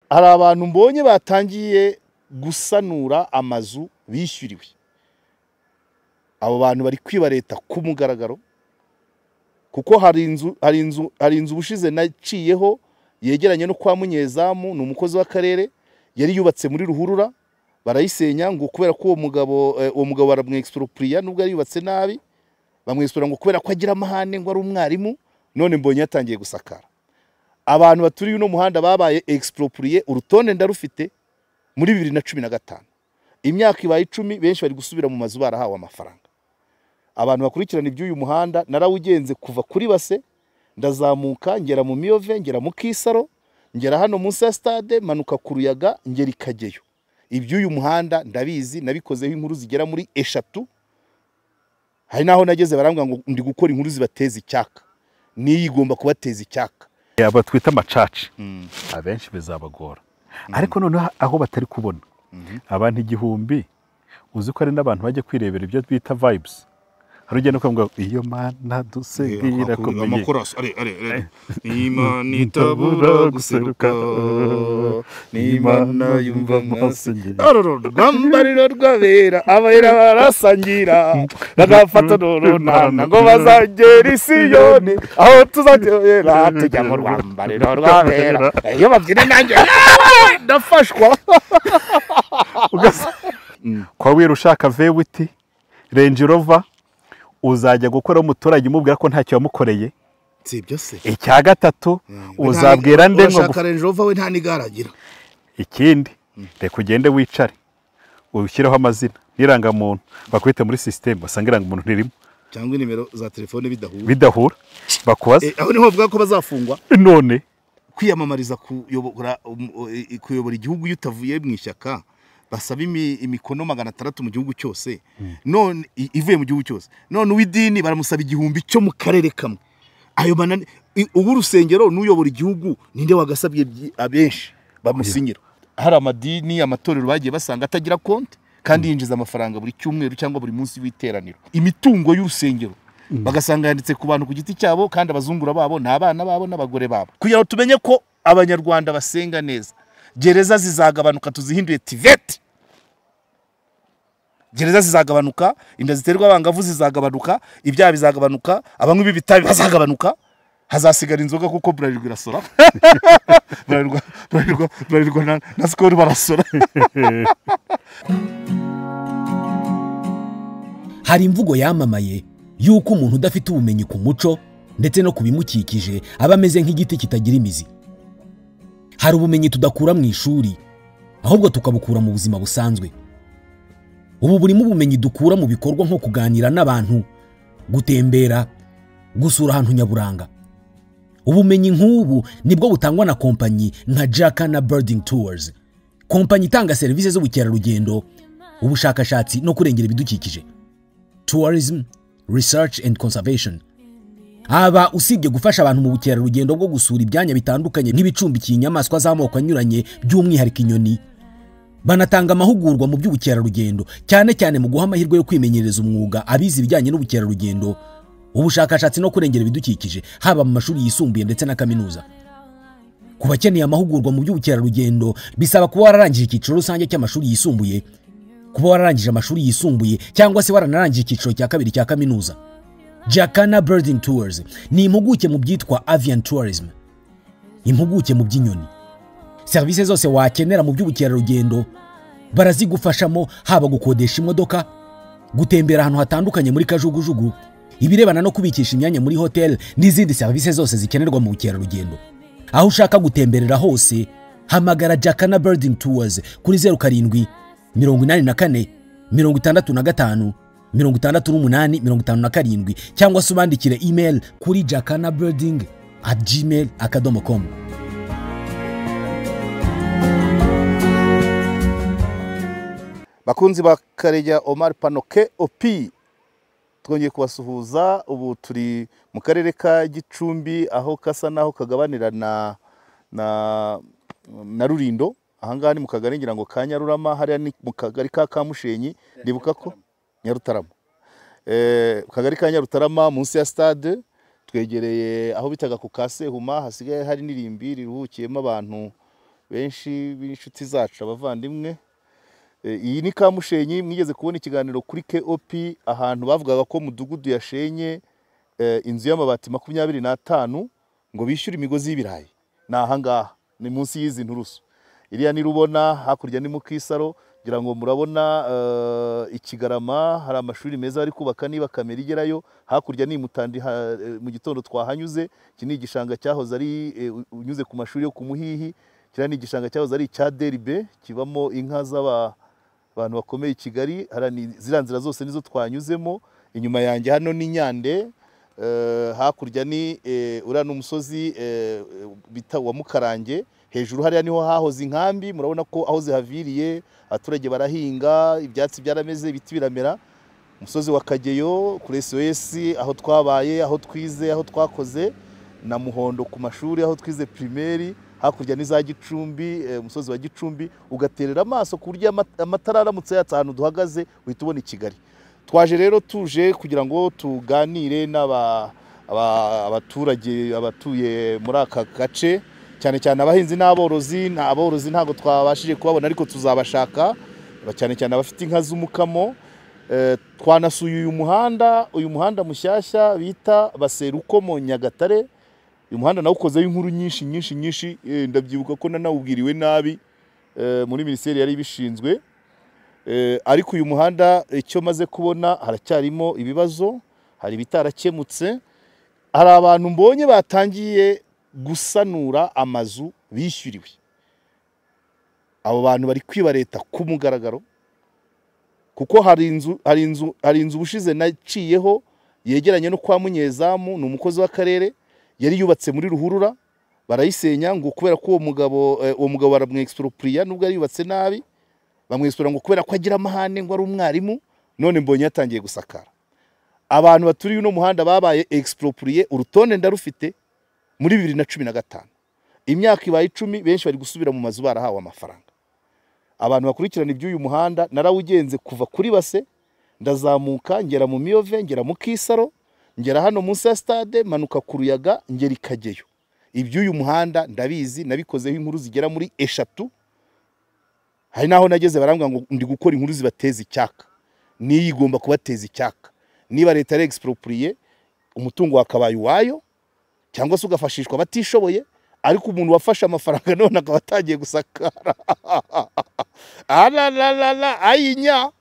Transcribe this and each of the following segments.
Hari abantu mbonye batangiye gusanura amazu bishyuriwe. Abo bantu bari kwiba leta ku mugaragaro, kuko hari inzu ubushize naciyeho yegeranye no kwa Munyezamu, ni umukozi w'akarere, yari yubatse muri ruhurura barayisenya ngo kubera ko uwo mugabo baramwexpropriya nubwo yari yubatse nabi, bamwexpropria ngo kubera ko agira amahane ngo ari umwarimu. None mbonye yatangiye gusakara. Abantu baturiye uno muhanda babaye exproprié, urutonde ndarufite muri 2015. Imyaka ibaye 10, benshi bari gusubira mu mazu barahawe amafaranga. Abantu bakurikirana iby'uyu muhanda, narawugenze kuva kuri base ndazamuka ngera mu Miyove, ngera mu Kisaro, ngera hano munsi ya stade, manuka ku Ruyaga, ngera Ikageyo. Iby'uyu muhanda ndabizi, nabikozeho inkuru zigera muri 3. Hari naho nageze barambwira ngo ndi gukora inkuru zibateza icyaka, niyi igomba kubateza icyaka. Aba twita amacaci abenshi bizabagora, ariko noneho aho batari kubona abantu 1000, uzi ko ari n'abantu bajya kwirebera ibyo bita vibes. Hari ugenda ukavuga iyo mana dusengira komeye are Imana itabura guseruka, n'Imana yumva amasengesho, rwambariro rwabera abera barasangira bagafata n'urunana ngo bazagera i Siyoni, aho tuzagera tujya mu rwambariro rwabera. Iyo babyina nanjye ndafashwa. Kwa wira ushaka V8 Range Rover, uzajya gukora umuturage umubwira ko ntacyo yamukoreye. Sibyo se? Icya gatatu uzabwira nde ngo urashaka Range Rover we nta nigaragira. Ikindi reka ugende wicare ushyireho amazina n'irangamuntu bakwite muri system, basanga irangamuntu ntirimo cyangwa inimero za telefone bidahura bakubaza. Aho niho bavuga ko bazafungwa. None kwiyamamariza kuyobora igihugu iyo utavuye mu ishyaka basaba imikono 600 mu gihugu cyose, none ivuye mu gihugu cyose. None uw'idini baramusaba 1000 cyo mu karere kamwe. Ayo manani ubu urusengero n'uyobora igihugu ninde wagasabye abenshi bamusinyira? Hari amadini, amatorero bagiye basanga atagira konti kandi yinjiza amafaranga buri cyumweru cyangwa buri munsi w'iteraniro. Imitungo y'urusengero bagasanga yanditse ku bantu ku giti cyabo, kandi abazungura babo n'abana babo n'abagore babo. Kugira ngo tumenye ko Abanyarwanda basenga neza, gereza zizagabanuka tuzihinduye TVET. Gereza zizagabanuka, inda ziterwa abangavu zizagabanuka, ibyaha bizagabanuka, abanywi b'ibitabi bazagabanuka, hazasigara inzoga kuko Bralirwa irasora. Bralirwa na Skol barasora. Hari imvugo yamamaye yuko umuntu udafite ubumenyi ku muco ndetse no kubimukikije aba ameze nk'igiti kitagira imizi. Hari ubumenyi tudakura mu ishuri, ahubwo tukabukura mu buzima busanzwe. Ubu burimo ubumenyi dukura mu bikorwa nko kuganira n'abantu, gutembera, gusura ahantu nyaburanga. Ubumenyi nk'ubu nibwo butangwa na kompanyi nka Jacana Birding Tours, kompanyi itanga serivisi z'ubukerarugendo, ubushakashatsi no kurengera ibidukikije, tourism, research and conservation. Aba usibye gufasha abantu mu bukerarugendo bwo gusura ibyanya bitandukanye nk'ibicumbikiye inyamaswa z'amoko anyuranye by'umwihariko inyoni, banatanga amahugurwa mu by'ubukerarugendo, cyane cyane mu guha amahirwe yo kwimenyereza umwuga abize ibijyanye n'ubukerarugendo, ubushakashatsi no kurengera ibidukikije, haba mu mashuri yisumbuye ndetse na kaminuza. Ku bakeneye amahugurwa mu by'ubukerarugendo bisaba kuba wararangije icyiciro rusange cy'amashuri yisumbuye, kuba wararangije amashuri yisumbuye cyangwa se waranarangije icyiciro cya kabiri cya kaminuza. Jacana Birding Tours ni impuguke mu byitwa avian tourism, impuguke mu by'inyoni. Serivisi zose wakenera mu by'ubukerarugendo barazigufashamo, haba gukodesha imodoka, gutembera ahantu hatandukanye muri kajugujugu, ibirebana no kubikisha imyanya muri hotel n'izindi serivisi zose zikenerwa mu bukerarugendo. Aho ushaka gutemberera hose, hamagara Jacana Birding Tours kuri 07 84 65 68 57 cyangwa se ubandikire email kuri jacanabirding@gmail.com. Bakunzi ba Karegeya Omar Panoke OP, twongeye kubasuhuza. Ubu turi mu karere ka Gicumbi aho kasa naho kagabanira na Rulindo. Ahangaha ni mu kagari ngira ngo ka Nyarurama, hariya ni mu kagari ka Kamushenyi, ndibuka ko Nyarutarama. Kagari ka Nyarutarama munsi ya stade, twegereye aho bitaga ku Kasehuma, hasigaye hari n'irimbi riruhukiyemo abantu benshi b'inshuti zacu, abavandimwe. Iyi ni Kamushenyi, mwigeze kubona ikiganiro kuri KOP ahantu bavugaga ko mudugudu yashenye inzu y'amabati 25 ngo bishyure imigozi y'ibirayi. Ni ahangaha, ni munsi y'izi nturusu. Iriya ni Rubona, hakurya ni mu Kisaro, ngira ngo murabona Ikigarama hari amashuri meza bari kubaka niba kamera igerayo. Hakurya ni Mutandi, mu gitondo twahanyuze. Iki ni igishanga cyahoze ari unyuze ku mashuri yo ku Muhihi. Kiriya ni igishanga cyahoze ari icya Deribe, kibamo inka z'abantu bakomeye i Kigali. Ziriya nzira zose nizo twanyuzemo. Inyuma yanjye hano ni Nyande, hakurya ni uriya ni umusozi bita wa Mukarange. Hejuru hariya niho hahoze inkambi, murabona ko aho zihaviriye abaturage barahinga, ibyatsi byarameze, ibiti biramera. Umusozi wa Kageyo kuri SOS aho twabaye, aho twize, aho twakoze, na Muhondo ku mashuri aho twize primaire. Hakurya ni za Gicumbi, umusozi wa Gicumbi ugaterera amaso ku buryo amatara aramutse yatse ahantu duhagaze uhita ubona i Kigali. Twaje rero tuje kugira ngo tuganire n'abaturage abatuye muri aka gace, cyane cyane abahinzi n'aborozi. Aborozi ntabwo twabashije kubabona ariko tuzabashaka, cyane cyane abafite inka z'umukamo. Twanasuye uyu muhanda mushyashya bita Baserukomo Nyagatare. Uyu muhanda nawukozeho inkuru nyinshi nyinshi nyinshi, ndabyibuka ko nanawubwiriwe nabi muri minisiteri yari ibishinzwe. Ariko uyu muhanda icyo maze kubona haracyarimo ibibazo, hari ibitarakemutse. Hari abantu mbonye batangiye gusanura amazu bishyuriwe. Abo bantu bari kwiba leta ku mugaragaro, kuko hari inzu ubushize naciyeho yegeranye no kwa Munyezamu, ni umukozi w'akarere, yari yubatse muri ruhurura, barayisenya ngo kubera ko uwo mugabo baramwexpropriya nubwo yari yubatse nabi, bamwexpropria ngo kubera ko agira amahane ngo ari umwarimu. None mbonye yatangiye gusakara. Abantu baturiye uno muhanda babaye exproprié, urutonde ndarufite muri 2015. Imyaka ibaye 10, benshi bari gusubira mu mazu barahawe amafaranga. Abantu bakurikirana iby'uyu muhanda, narawugenze kuva kuri Base ndazamuka ngera mu Miyove, ngera mu Kisaro, ngera hano munsi ya stade, manuka ku Ruyaga, ngera Ikageyo. Iby'uyu muhanda ndabizi, nabikozeho inkuru zigera muri 3. Hari naho nageze barambwira ngo ndi gukora inkuru zibateza icyaka. Niyi igomba kubateza icyaka. Niba leta ari exproprié, umutungo wakabaye uwayo cyangwa se ugafashishwa batishoboye, ariko umuntu wafashe amafaranga none akaba atangiye gusakara. Ala ayinya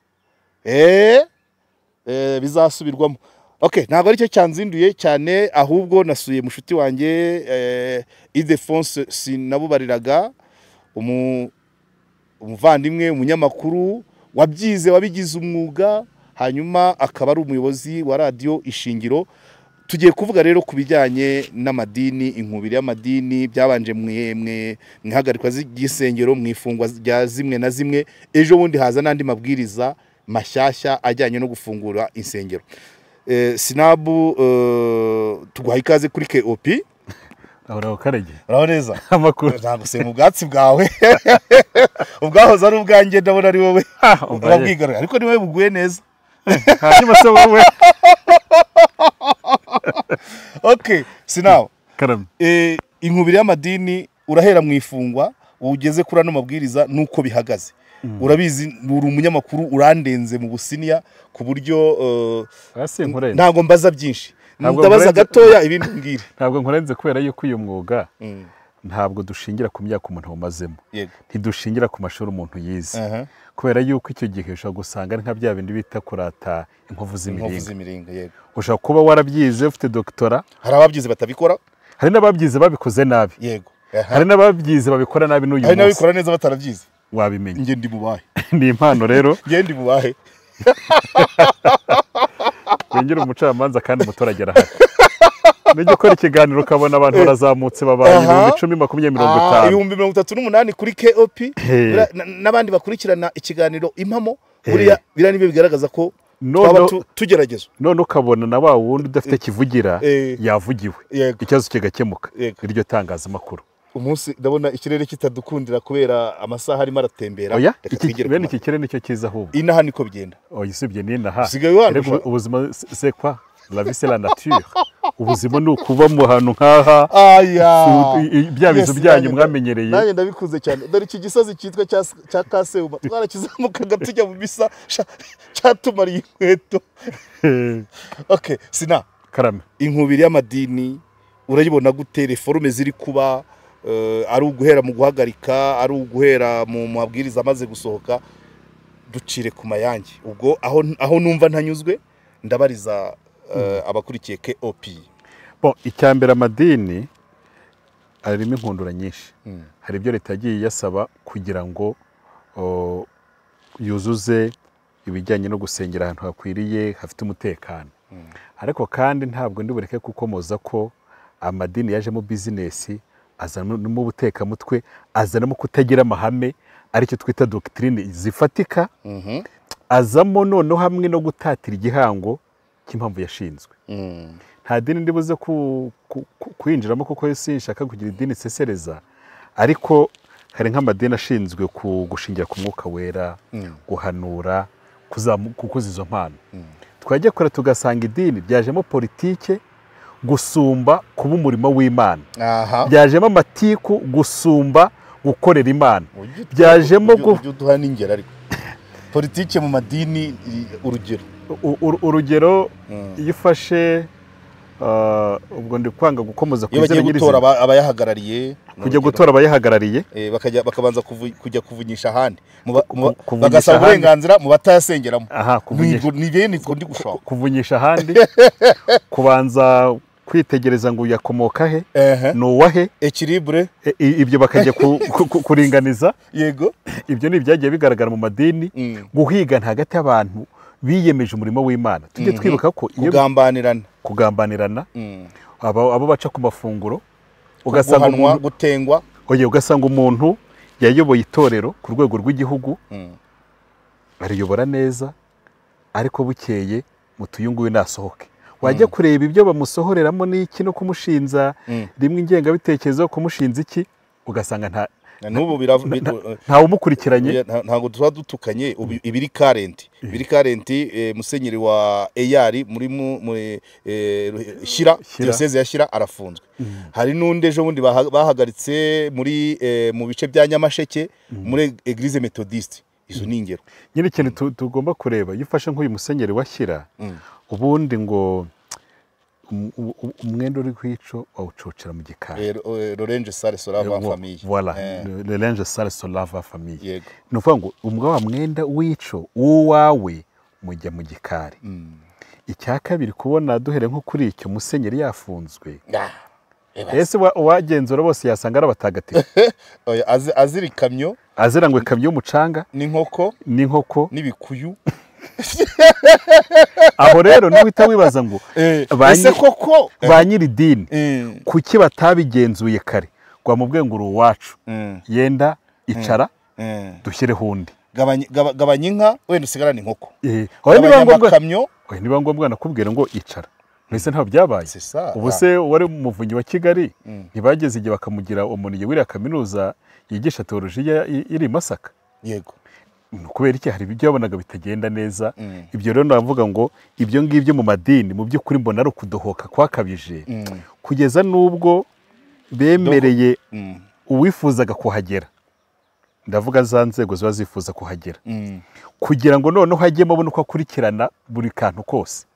bizasubirwamo. Okay, ntabwo aricyo cyanzinduye cyane, ahubwo nasuye mushuti wanjye Ildephonse Sinabubariraga, umuvandimwe, umunyamakuru wabyize, wabigize umwuga, hanyuma akaba ari umuyobozi wa radio Ishingiro. Tugiye kuvuga rero ku bijyanye n'amadini, inkubiri y'amadini byabanje mwihagarikwa ry'isengero, mwifungwa rya zimwe na zimwe. Ejo bundi haza n'andi mabwiriza mashyashya ajyanye no gufungura insengero. Sinabu, tuguhaye ikaze kuri KOP. Uraho Karege. Uraho neza. Amakuru. Naguse mu bwatsi bwawe. Ubwahoze ari ubwanjye, ndabona ari wowe urabwigarura, ariko ni wowe buguye neza. Hanyuma se wowe. Okay, Sinabu. Karame. Inkubiri y'amadini urahera mu ifungwa ugeze kuri ano mabwiriza nuko bihagaze. Urabizi uri umunyamakuru, urandenze mu businiya ku buryo ntabwo mbaza byinshi, ndabaza gatoya ibindi mbwire. Ntabwo nkurenze kubera yuko uyu mwuga ntabwo dushingira ku myaka umuntu umazemo, ntidushingira ku mashuri umuntu yize, kubera yuko icyo gihe ushobora gusanga ari nka bya bindi bita kurata inkovu z'imiringa. Ushobora kuba warabyize ufite doktora, hari ababyize batabikora, hari n'ababyize babikoze nabi, yego, hari n'ababyize babikora nabi n'uyu munsi, hari n'ababikora neza batarabyize. Wabimenye. Nge ndi mubahe. Ni impano rero. Nge ndi mubahe. Wingira umucamanza kandi umuturage arahari. Nijya ukora ikiganiro ukabona abantu barazamutse babaye 10,000, 20, 50. 38,000 kuri KOP n'abandi bakurikirana ikiganiro Impamo, buriya biriya nibyo bigaragaza ko twaba tugerageza. None ukabona na wa wundi udafite kivugira yavugiwe, ikibazo kigakemuka. Iryo tangazamakuru umunsi ndabona ikirere kitadukundira kubera amasaha arimo aratembera. Oya, bene iki kirere nicyo cyiza ahubwo. Inaha niko bigenda. Oya, usibye n'inaha. Usigaye wandusha. Ubuzima c'est quoi? La vie c'est la nature. Ubuzima ni ukuba mu hantu nk'aha. Bya bizu byanyu mwamenyereye. Nanjye ndabikunze cyane. Dore iki gisozi cyitwa cya Kasewuma twarakizamukaga tujya mu misa, cyatumariye inkweto. Okay, sina karame. Inkubiri y'amadini urayibona gute? Reforme ziri kuba ari uguhera mu guhagarika, ari uguhera mu mabwiriza amaze gusohoka, ducire ku mayange. Ubwo aho numva ntanyuzwe ndabariza abakurikiye KOP. Bon, icyambere amadini arimo inkundura nyinshi. Hari ibyo leta yagiye yasaba kugira ngo yuzuze ibijyanye no gusengera ahantu hakwiriye hafite umutekano. Ariko kandi ntabwo ndi bureke kukomoza ko amadini yajemo business, azanamo ubutekamutwe, azanamo kutagira amahame, aricyo twita doctrine zifatika. Azamo noneho hamwe no gutatira igihango cy'impamvu yashinzwe. Nta dini ndibuze kwinjiramo kuko sinshaka kugira idini sesereza, ariko hari nk'amadini ashinzwe gushingira ku mwuka wera, guhanura, kukuza izo mpano. Twajya kure tugasanga idini ryajemo politike gusumba kuba umurimo w'Imana, byajemo amatiku gusumba gukorera Imana, byajemo uduha n'ingero. Ariko politike mu madini, urugero urugero iyo ufashe ubwo ndi kwanga gukomoza ku izina nyiri abayahagarariye, kujya gutora abayahagarariye, bakajya bakabanza kujya kuvunyisha ahandi, bagasaba uburenganzira mu batayasengeramo. Ni bene ndi gushaka kuvunyisha ahandi, kubanza kwitegereza ngo yakomoka he, nuwahe, equilibre, ibyo bakajya kuringaniza. Yego, ibyo ni ibyagiye bigaragara mu madini, guhigana hagati y'abantu biyemeje umurimo w'Imana. Tujye twibuka ko iyo kugambanirana abo baca ku mafunguro, ugasanga umuntu gutengwa, oye ugasanga umuntu yayoboye itorero ku rwego rw'igihugu, ariyobora neza, ariko bukeye mutuyunguye nasohoke. Wajya kureba ibyo bamusohoreramo n'iki no kumushinza rimwe ingengabitekerezo, kumushinza iki, ugasanga nta n'ubu nta umukurikiranye. Ntabwo tuba dutukanye ibiri current, ibiri current. Musenyeri wa AR muri Shyira, diocese ya Shyira, arafunzwe. Hari n'undi ejo bundi bahagaritse muri mu bice bya Nyamasheke muri Eglise Methodiste. Izo ni ingero. Nyine ikintu tugomba kureba, iyo ufashe nk'uyu musenyeri wa Shyira, ubundi ngo umwenda uri kwico wawucocera mu gikari. Lorenje sale solava famille. Voilà, Lorenje sale solava famille. Ni ukuvuga ngo umwa wa mwenda wico uwawe mujya mu gikari. Icya kabiri, kubona duhere nko kuri icyo musenyeri yafunzwe. Ese uwagenzura bose yasanga ari abatagatifu? Azira ikamyo, azira ngo ikamyo y'umucanga n'inkoko n'ibikuyu. Aho rero nuhita wibaza ngo ese koko ba nyiri dini kuki batabigenzuye kare ngo bamubwiye ngo uri uwacu, yenda icara dushyireho undi, gabanya inka wenda usigarane inkoko, niba ngombwa nakubwira ngo icara. Mbese ntabwo byabaye. Ubu se wari umuvunyi wa Kigali ntibageze igihe bakamugira umuntu wiriya kaminuza yigisha teolojiya iri i Masaka? Yego. Kubera iki? Hari ibyo yabonaga bitagenda neza. Ibyo rero navuga ngo ibyo ngibyo mu madini mu by'ukuri mbona ari ukudohoka kwakabije, kugeza n'ubwo bemereye uwifuzaga kuhagera, ndavuga za nzego ziba zifuza kuhagera, kugira ngo noneho hajyemo abone uko akurikirana buri kantu kose.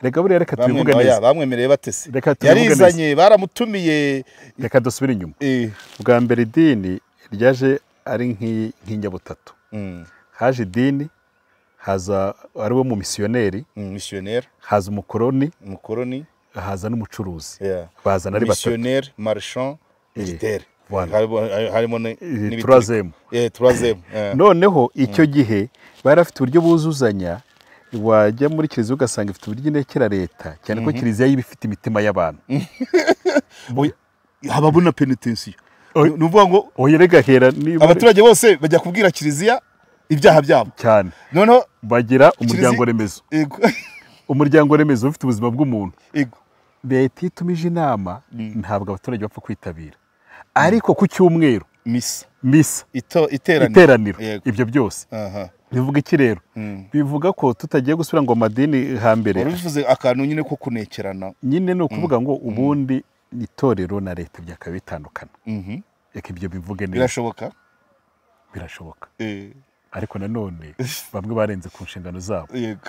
Reka buriya reka tubivuge neza. Bamwemereye batese, yarizanye, baramutumiye. Reka dusubire inyuma. Bwa mbere idini ryaje ari nk'inyabutatu. Haje idini, haza ari wo mu missionnaire, haza umukoroni, haza n'umucuruzi. Bazana ari batatu. Missionnaire, marchand, militaire. Harimo n'ibitrazem. Trazem. Noneho icyo gihe bari afite uburyo buzuzanya. Wajya muri kiliziya ugasanga ifite uburyo inekera leta, cyane ko kiliziya yiba ifite imitima y'abantu. Hababona penitensiyo. Ni ukuvuga ngo oyerega hera niba abaturage bose bajya kubwira kiliziya ibyaha byabo cyane. Noneho bagira umuryango remezo. Umuryango remezo ufite ubuzima bw'umuntu. Leta itumije inama ntabwo abaturage bapfa kwitabira. Ariko ku cyumweru misa iteraniro ibyo byose. Bivuga iki rero? Bivuga ko tutagiye gusubira ngo amadini hambere. Uruvuze akantu nyine ko kunekerana. Nyine no kuvuga ngo ubundi itorero na leta byakabitandukana. Reka ibyo bivuge neza. Birashoboka? Birashoboka. Ariko nanone bamwe barenze ku nshingano zabo. Yego.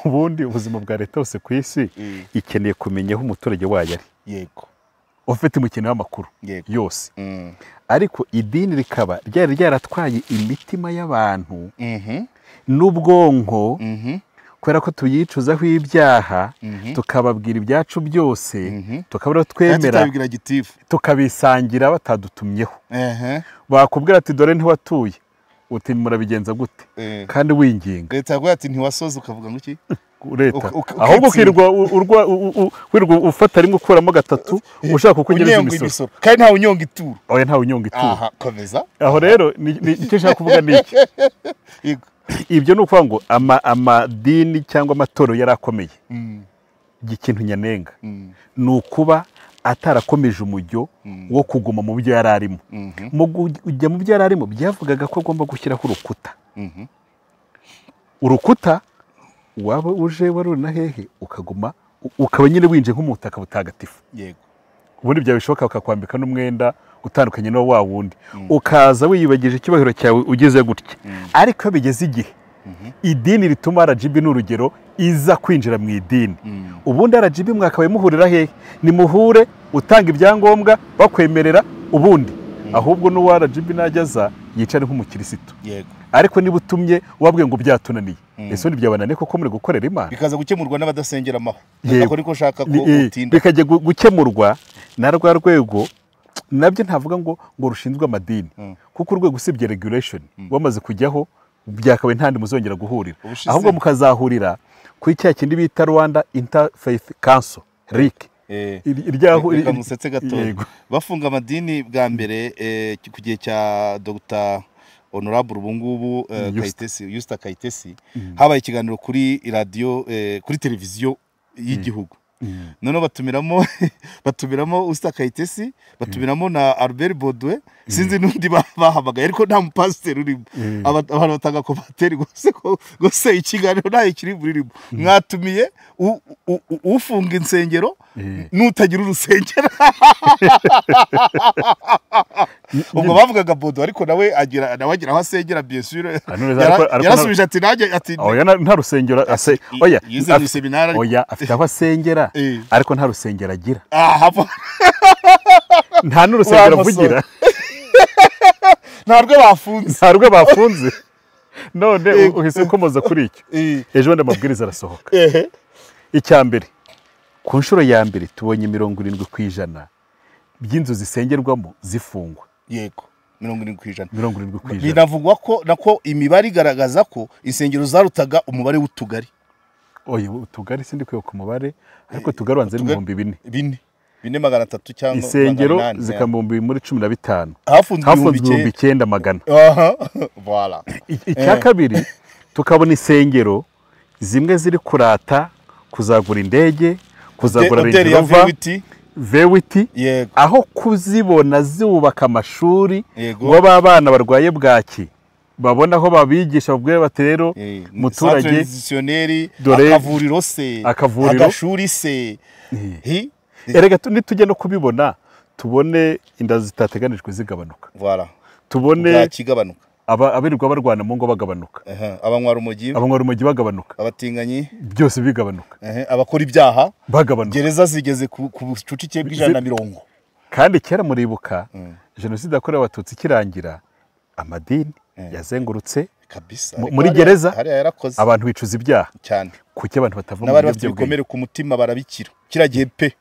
Ubundi ubuzima bwa leta hose ku isi ikeneye kumenya aho umuturage wayo ari. Yego. Ufite umukino w'amakuru yose. Ariko idini rikaba ryari ryaratwaye imitima y'abantu n'ubwonko, kubera ko tuyicuzaho ibyaha, tukababwira ibyacu byose, tukabura twemera, tukabisangira batadutumyeho. Bakubwira ati dore ntiwatuye, uti murabigenza gute? Kandi winginga. Leta yaguye ati ntiwasoza ukavuga ngo iki? Leta ahubwo ukirwa urwa ufata rimwe ukuramo gatatu ushaka kunyereza imisoro kandi nta unyonga ituro. Oya nta unyonga ituro. Aha komeza. Aho rero icyo nshaka kuvuga ni iki? Ibyo ni ukuvuga ngo amadini cyangwa amatorero yarakomeye. Ikintu nyanenga ni ukuba atarakomeje umujyo wo kuguma mu byo yari arimo. Mu kujya mu byo yari arimo byavugaga ko agomba gushyiraho urukuta. Urukuta waba uje wari na hehe ukaguma ukaba nyine winje nk'umutaka butagatifu. Yego. Ubundi bya bishoboka bakakwambika n'umwenda utandukanye no wa wundi, ukaza wiyibagije icyubahiro cyawe ugeze gutya. Ariko bigeze igihe idini rituma RGB n'urugero iza kwinjira mu idini. Ubundi RGB mwakabaye muhurira hehe? Ni muhure utanga ibyangombwa bakwemerera ubundi. Ahubwo n'uwa RGB najyaza yicare nk'umukirisitu. Yego. Ariko niba utumye wabwiye ngo byatunaniye, ese ntibyabananiye koko muri gukorera Imana? Bikaza gukemurwa n'abadasengera amaho. Ako niko nshaka ko utinda. Bikajya gukemurwa na rwa rwego nabyo ntavuga ngo rushinzwe amadini, kuko urwego usibye regulation wamaze kujyaho byakabaye ntandi muzongera guhurira, ahubwo mukazahurira kuri cya kindi bita Rwanda Interfaith Council RIC. Iryaho musetse gato bafunga amadini bwa mbere ku gihe cya Dr. Honorable ubungubu Kayitesi, Yusta Kayitesi, habaye ikiganiro kuri radio, kuri televiziyo y'igihugu. Noneho batumiramo Usta Kayitesi, batumiramo na Albert Baudouin, sinzi n'undi bahamagaye ariko nta mupasiteri urimo. Abantu batanga komateri gose ikiganiro nta kiri burimo. Mwatumiye ufunga insengero n'utagira urusengero. Ubwo bavugaga Baudouin ariko nawe agira aho asengera bien sûr. Yarasubije ati nanjye ati oya nta rusengero ase oya yize mu seminari oya afite aho asengera ariko nta rusengero agira. Nta n'urusengero avugira. Ntarwo bafunze. Ntarwo bafunze. None uhise ukomoza kuri icyo. Ejo bundi amabwiriza arasohoka. Icya mbere, ku nshuro ya mbere tubonye 70% by'inzu zisengerwamo zifungwa. Yego, 70%. 70%. Binavugwa ko nako imibare igaragaza ko insengero zarutaga umubare w'utugari. Oya utugari sindi kwibuka umubare, ariko utugari wanze ni 4000. 4,300 cyangwa insengero zikambumbi muri 15. Hafunzwe 9,100. Aha, voilà. Icya kabiri tukabona insengero zimwe ziri kurata kuzagura indege, kuzagura Range Rover, VWT, aho kuzibona zubaka amashuri ngo abana barwaye bwaki babona aho babigisha babwira bati rero muturage akavuriro se agashuri se. Erega nitujya no kubibona tubone inda zitateganijwe zigabanuka. Voilà. Tubone abirirwa barwana mu ngo bagabanuka, abanywa urumogi bagabanuka, abatinganyi byose bigabanuka, abakora ibyaha bagabanuka, gereza zigeze ku bucucike bw'120. Kandi kera muribuka jenoside yakorewe abatutsi kirangira amadini yazengurutse kabisa muri gereza, abantu bicuza ibyaha cyane. Kuki abantu batava mu n'abari bafite ibikomere ku mutima barabikira kira gihe pe.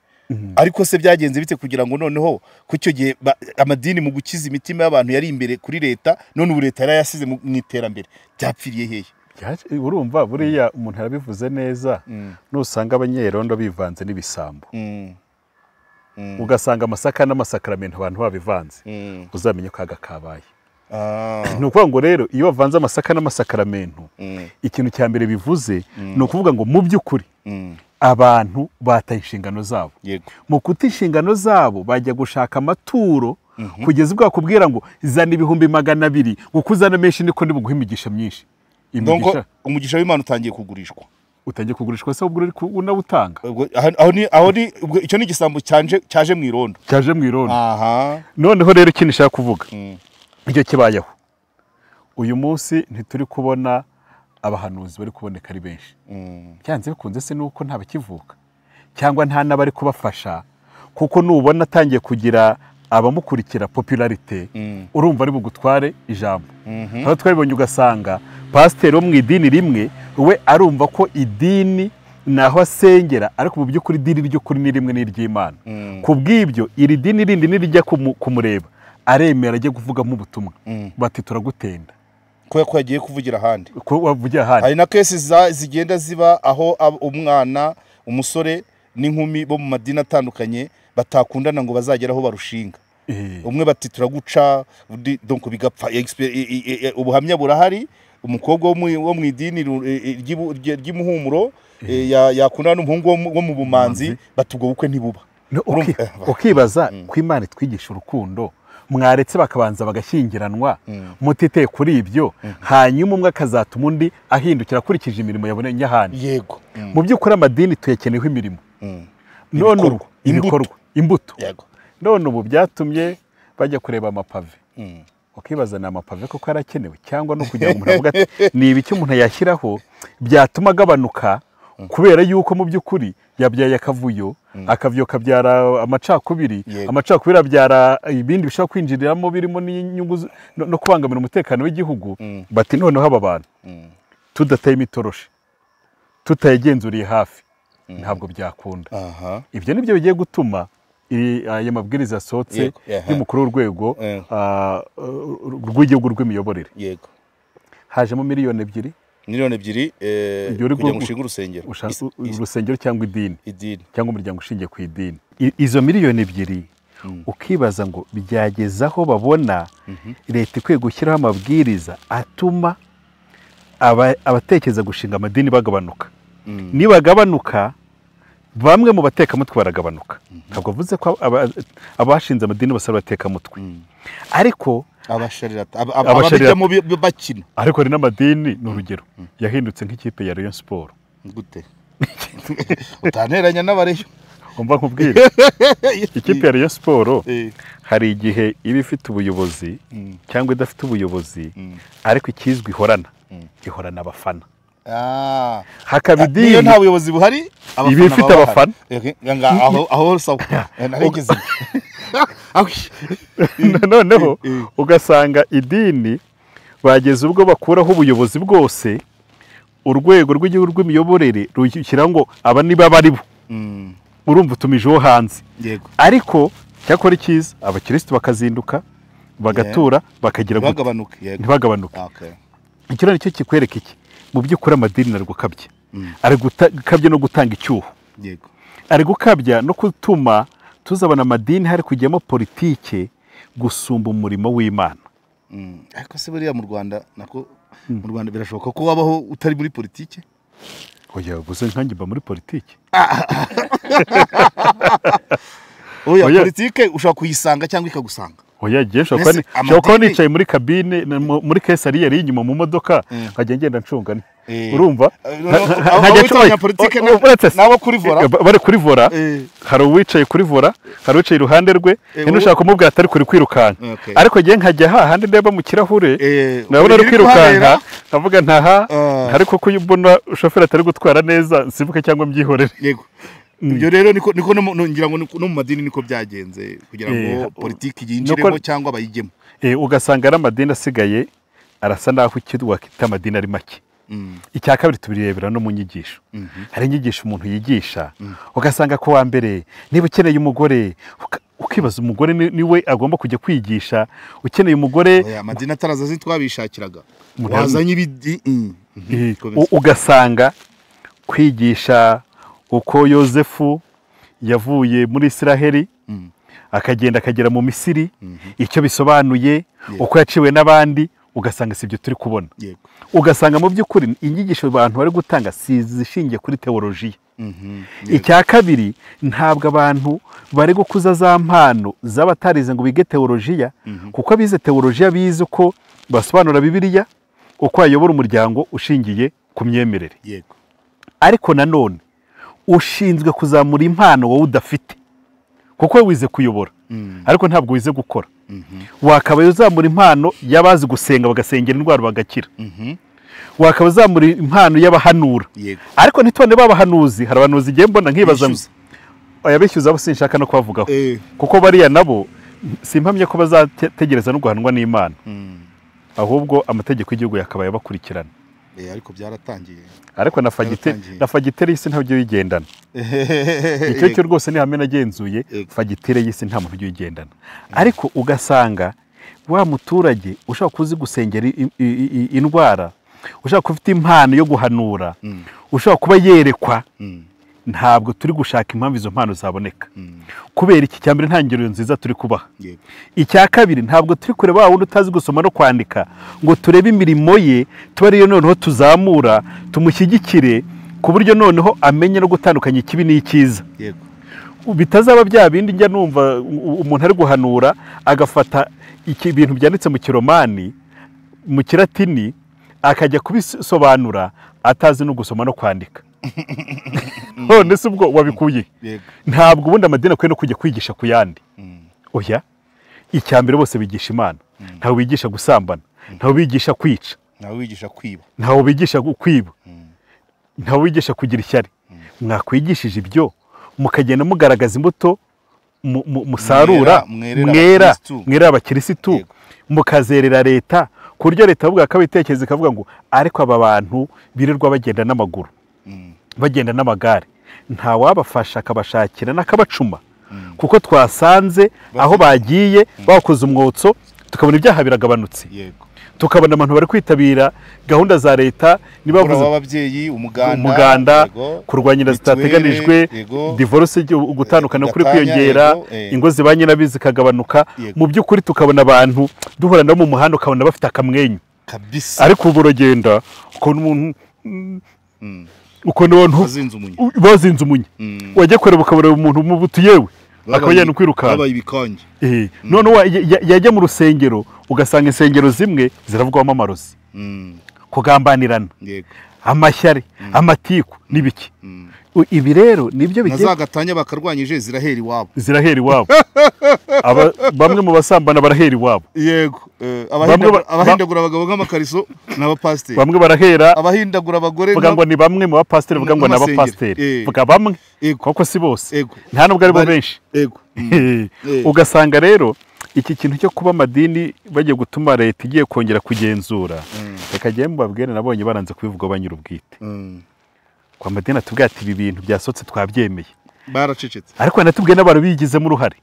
Ariko se byagenze bite kugira ngo noneho ku cyo gihe amadini mu gukiza imitima y'abantu yari imbere kuri leta, none ubu leta yarayasize mu iterambere, byapfiriye hehe? Urumva buriya umuntu arabivuze neza, nusanga abanyerondo bivanze n'ibisambo, ugasanga amasaka n'amasakramentu abantu babivanze, uzamenye ko kaga kabaye. Ni ukuvuga ngo rero iyo bavanze amasaka n'amasakramentu, ikintu cya mbere bivuze ni ukuvuga ngo mu by'ukuri abantu bataye inshingano zabo. Mu kuta inshingano zabo bajya gushaka amaturo kugeza ubwo bakubwira ngo zana 200,000 ngo kuzana menshi niko ndi buguhe imigisha myinshi. Imigisha, umugisha w'Imana utangiye kugurishwa. Utangiye kugurishwa se ubwo uri unawutanga? Aho ni icyo ni igisambo cyaje mu irondo. Cyaje mu irondo. Aha. Noneho rero ikintu nshaka kuvuga, icyo kibayeho uyu munsi ntituri kubona abahanuzi bari kuboneka ari benshi. Byanze bikunze se nuko nta bakivuka cyangwa nta n'abari kubafasha, kuko nubona atangiye kugira abamukurikira popularité, urumva ari bugutware ijambo. Aho twabibonye ugasanga pasiteri wo mu idini rimwe we arumva ko idini naho asengera, ariko mu by'ukuri idini ry'ukuri ni rimwe n'iry'Imana. Ku bw'ibyo iri dini rindi nirijya kumureba aremera ajye kuvugamo ubutumwa, bati turagutenda ko yagiye kuvugira ahandi. Ko wavugira ahandi. Hari na kesi zigenda ziba aho umwana, umusore n'inkumi bo mu madini atandukanye batakundana ngo bazagera aho barushinga. Umwe bati turaguca, donc bigapfa. Ubuhamya burahari, umukobwa wo mu idini ry'imuhumuro yakundana n'umuhungu wo mu bumanzi, batubwo bukwe ntibuba. Ukibaza ko Imana itwigisha urukundo, mwaretse bakabanza bagashyingiranwa mutiteye kuri ibyo, hanyuma umwe akazatuma undi ahindukira akurikije imirimo yabonye ahandi. Yego. Mu by'ukuri amadini tuyakeneyeho imirimo. None ibikorwa, imbuto. Yego. None ubu byatumye bajya kureba amapave. Ukibaza ni amapave koko arakenewe cyangwa no kugira ngo umuntu avuge ati ni ibiki umuntu yashyiraho byatuma agabanuka, kubera yuko mu by'ukuri yabyaye akavuyo, akavuyo kabyara amacakubiri, amacakubiri abyara ibindi bishobora kwinjiriramo birimo n'inyungu no kubangamira umutekano w'igihugu. Bati noneho aba bantu tudateye imitoroshe, tutayigenzuriye hafi, ntabwo byakunda. Ibyo nibyo bigiye gutuma aya mabwiriza asohotse y'umukuru w'urwego rw'igihugu rw'imiyoborere. Yego. Hajemo 2 miliyoni. 2 miliyoni kugira ngo ushinge urusengero. Urusengero cyangwa idini. Cyangwa umuryango ushingiye ku idini. Izo 2 miliyoni ukibaza ngo byageze aho babona leta ikwiye gushyiraho amabwiriza atuma abatekereza gushinga amadini bagabanuka. Nibagabanuka bamwe mu batekamutwe baragabanuka. Ntabwo avuze ko abashinze amadini bose ari abatekamutwe, ariko ababijyamo bakina. Ariko hari n'amadini, ni urugero, yahindutse nk'ikipe ya Rayon Sport. Gute? Utanteranya n'abareyo. Umva nkubwire, ikipe ya Rayon Sport hari igihe iba ifite ubuyobozi cyangwa idafite ubuyobozi, ariko ikizwi ihorana, ihorana abafana. Hakaba idini niyo nta buyobozi buhari, iba ifite abafana. Aho sawa narigeze. Noneho ugasanga idini bageze ubwo bakuraho ubuyobozi bwose, urwego rw'igihugu rw'imiyoborere rushyira ngo aba niba bari bo, urumva utumije uwo hanze. Ariko cyakora icyiza, abakirisitu bakazinduka bagatura, bakagira ntibagabanuke. Icyo nicyo kikwereka iki mu by'ukuri amadini ari gukabya, ari gukabya no gutanga icyuho, ari gukabya no gutuma tuzabona amadini hari kujyamo politike gusumba umurimo w'Imana. Ariko se buriya mu Rwanda, nako mu Rwanda birashoboka ko wabaho utari muri politike? Oya, gusa nkanjye mba muri politike. Oya, politike ushobora kuyisanga cyangwa ikagusanga. Oya, giye ushobora kuba nicaye muri kabine, muri kesariyeri inyuma mu modoka, nkajya ngenda ncunga. Urumva? Nabo kuri volant. Bari kuri volant, hari uwicaye kuri volant, hari uwicaye iruhande rwe, ushaka kumubwira atari kuri kwirukanka. Ariko giye nkajya hahandi ndeba mu kirahure, nabona ari kwirukanka, nkavuga ntaha, ariko ko ubona shoferi atari gutwara neza, nsibuke cyangwa mbyihorere. Yego. Ibyo rero niko ngira ngo no mu madini niko byagenze kugira ngo politiki yinjiremo cyangwa bayigemo. Ugasanga ari amadini asigaye arasa naho wakita amadini ari make. Icya kabiri tubirebera no mu nyigisho. Hari inyigisho umuntu yigisha ugasanga ko wa mbere niba ukeneye umugore, ukibaza umugore niwe agomba kujya kwigisha, ukeneye umugore. Amadini ataraza zitwabishakiraga wazanye ibidi. Ugasanga kwigisha uko Yozefu yavuye muri Israheli akagenda akagera mu Misiri, icyo bisobanuye, uko yaciwe n'abandi, ugasanga sibyo turi kubona. Ugasanga mu by'ukuri inyigisho abantu bari gutanga si zishingiye kuri teolojiya. Icya kabiri, ntabwo abantu bari gukuza za mpano z'abatarize ngo bige teolojiya, kuko abize teolojiya bize uko basobanura Bibiliya, Uko ayobora umuryango ushingiye ku myemerere. Yego. Ariko nanone ushinzwe kuzamura impano wowe udafite, kuko wize kuyobora ariko ntabwo wize gukora. Wakabaye uzamura impano y'abazi gusenga bagasengera indwara bagakira. Wakaba uzamura impano y'abahanura. Ariko ntitone babahanuzi, hari abahanuzi igihe mbona nkibaza oya bishyuza abo sinshaka no kubavugaho, kuko bariya nabo simpamye ko bazategereza no guhanwa n'Imana, ahubwo amategeko y'igihugu yakabaye abakurikirana. Ariko byaratangiye. Ariko na fagitire y'isi ntabyo uyigendana. Icyo cyo rwose ni hamwe nagenzuye, fagitire y'isi nta muntu uyigendana. Ariko ugasanga wa muturage ushaka kuzi gusengera indwara, ushaka kufite impano yo guhanura, ushaka kuba yerekwa, ntabwo turi gushaka impamvu izo mpano zaboneka. Kubera iki? Cyambere nta ngero nziza turi kubaha. Icya kabiri, ntabwo turi kureba wa wundi utazi gusoma no kwandika ngo turebe imirimo ye, tuba ariyo noneho tuzamura tumushyigikire ku buryo noneho amenye no gutandukanya ikibi n'icyiza. Bitazaba bya bindi njya numva umuntu ari guhanura agafata ibintu byanditse mu Kiromani, mu Kilatini, akajya kubisobanura atazi no gusoma no kwandika. None se ubwo wabikuye? Ntabwo ubundi amadini akwiye no kujya kwigisha ku yandi. Oya, icyambere bose bigisha Imana. Ntawe wigisha gusambana, ntawe wigisha kwica, ntawe wigisha kwiba, ntawe wigisha kwiba, ntawe wigisha kugira ishyari. Mwakwigishije ibyo mukagenda mugaragaza imbuto musarura, mwera abakirisitu, mukazerera leta ku buryo leta avuga akabitekereza ikavuga ngo ariko aba bantu birirwa bagenda n'amaguru, bagenda n'amagare, nta wabafasha akabashakira n'akabacuma, kuko twasanze aho bagiye bakoze umwotso tukabona ibyaha biragabanutse. Tukabona abantu bari kwitabira gahunda za leta, niba bavuze ababyeyi, umuganda, kurwanya inda zitateganijwe, divorce, gutandukana kuri kwiyongera, ingo zibanye nabi zikagabanuka. Mu by'ukuri tukabona abantu duhura nabo mu muhanda ukabona bafite akamwenyu kabisa. Ariko ubu uragenda ukabona umuntu ukuntu abantu bazinze umunya, wajya kureba ukabona umuntu mu butu yewe akaba yajya no kwirukanka, babaye ibikonje. None yajya mu rusengero ugasanga insengero zimwe ziravugwamo amarozi, kugambanirana, amashyari, amatiku n'ibiki. Ibi rero nibyo bigiye nazagatanya bakarwanyije zirahera iwabo, zirahera iwabo. Bamwe mu basambana barahera iwabo. Yego, abahindagura abagabo nk'amakariso n'abapasiteri, bamwe barahera abahindagura abagore, vuga ngo ni bamwe mu bapasiteri, vuga ngo n'abapasiteri, vuga bamwe kuko si bose, nta nubwo ari bo benshi. Ugasanga rero iki kintu cyo kuba amadini bagiye gutuma leta igiye kongera kugenzura, reka jye mubabwire nabonye baranze kubivuga banyirubwite. Kwa madini atubwiye ati ibi bintu byasotse twabyemeye, baracecetse, ariko natubwiye n'abantu bigizemo uruhare,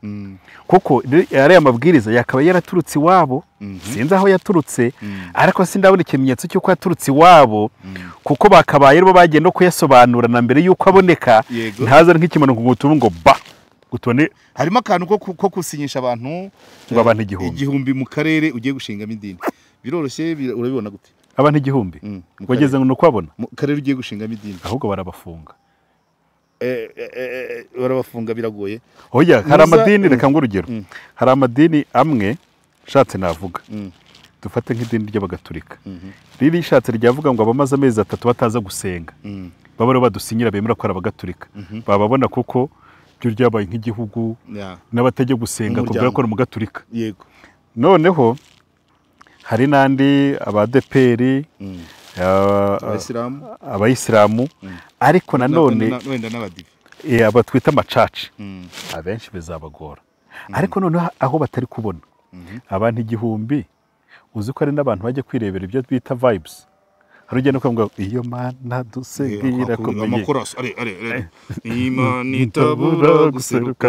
kuko ariya mabwiriza yakaba yaraturutse iwabo, sinzi aho yaturutse, ariko sindabona ikimenyetso cy'uko yaturutse iwabo, kuko bakabaye bo bagiye no kuyasobanura na mbere y'uko aboneka, ntaza nk'ikimanuko ngo tubu ngo ba utone. Harimo akantu ko gusinyisha abantu ngo abantu igihumbi mu karere ugiye gushingamo idini, biroroshye, urabibona gute? Abantu 1000 wageze ngo nukwabona mu karere ugiye gushingamo idini, ahubwo barabafunga. Barabafunga biragoye. Oya, hari amadini, reka ngo urugero, hari amadini amwe shatse navuga, dufate nk'idini ry'abagatulika, riri shatse ryavuga ngo abamaze amezi 3 bataza gusenga baba badusinyira bemera ko ari abagatulika, bababona kuko byo ryabaye nk'igihugu n'abatajya gusenga kubera ko ari umugatulika. Yego. Noneho hari nandi abadeperi, abayisilamu, ariko nanone wenda n'abadive, abatwita amacaci, abenshi bizabagora. Ariko noneho aho batari kubona abantu 1000, uzi ko ari n'abantu bajya kwirebera ibyo bita vibes. Hari ugenda ukavuga iyo Mana dusengira komeye, amakorasi are are Imana itabura guseruka,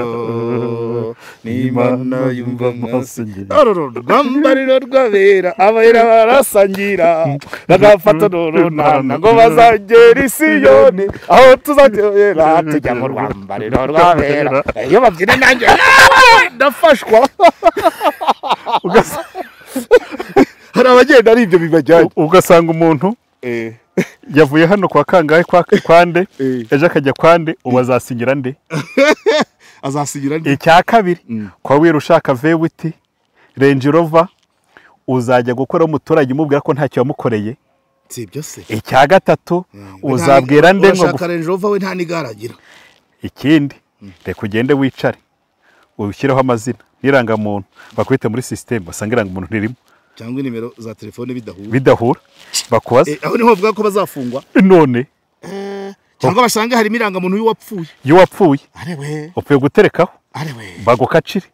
n'Imana yumva amasengesho, rwambariro rw'abera, abera barasangira, bagafata n'urunana ngo bazagera i Siyoni, aho tuzagera tujya mu rwambariro rw'abera. Iyo babyina nanjye ndafashwa. Hari abagenda ari ibyo bibajyanye, ugasanga umuntu yavuye hano kwa kangahe kwa kwande, ejo akajya kwande, ubu azasinyira nde? Azasinyira nde? Icya kabiri, kwa wira ushaka V8 Range Rover, Uzajya gukora umuturage umubwira ko ntacyo wamukoreye. Si ibyo se? Icya gatatu, uzabwira nde ngo urashaka Range Rover, we nta n'igare agira? Ikindi, reka ugende wicare ushyireho amazina n'irangamuntu, bakwite muri système, basanga irangamuntu ntirimo. Cyangwa inimero za telefone bidahura. Bidahura, bakubaza. Aho niho bavuga ko bazafungwa? None. Cyangwa basanga harimo irangamuntu y'uwapfuye. Y'uwapfuye. Arewe. Upfuye guterekaho. Arewe. Bagukacire.